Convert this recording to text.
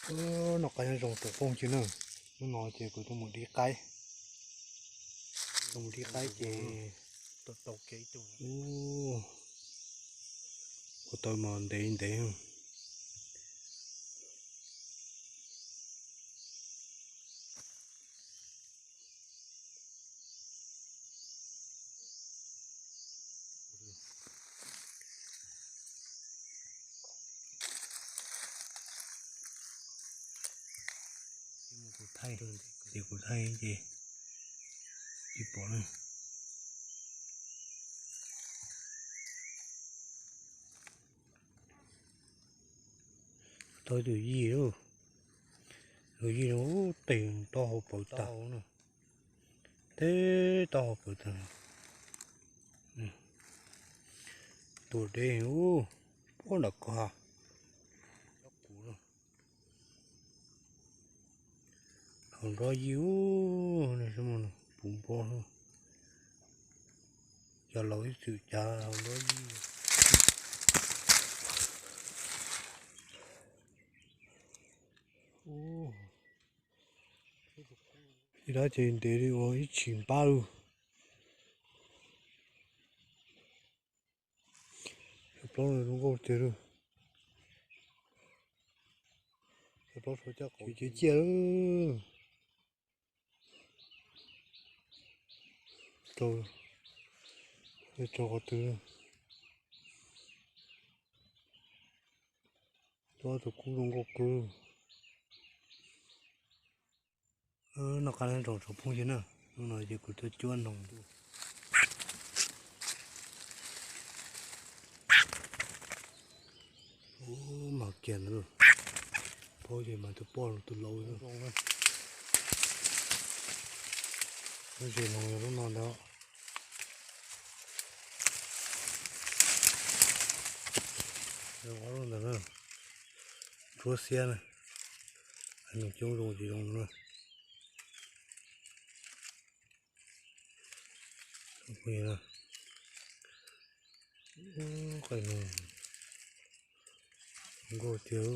Noj qab nyob zoo tsoom phooj ywg na, hnub no ces kuv tuaj mus dib qaib, tuaj mus dib qaib ces kuv tau mas ntev ntev. Ces kuv thaij ces tsis pom na. Tau tus yij, tus yij no tes taub hau pawv tag, teb taub hau pawv tag. Tus deb ub, puag nram ko ha. Hauv nrob yij ub, puv npo, cov laus ib txwm cav hauv nrob yij. Ib dab ces ntev li ua ib tshim npab lug. Cov plaub no zoo nkauj tiag lug. Cov plaub saud caj qab ciaj ciaj lug. Rau, rau qhov twg? Ob tug kub zoo nkauj kawg. Noj qab nyob zoo tsoom phooj ywg na, hnub no ces kuv tuaj cuab noog. Ub, mas kiag ntawd, paub ces mas tus poj tus laus. Lub zes noog yog lub no ntag. Ob lub ntawd na, ntsuab xiab na, noog coob zoo tsis zoo na. Qe noog nkauj tiag.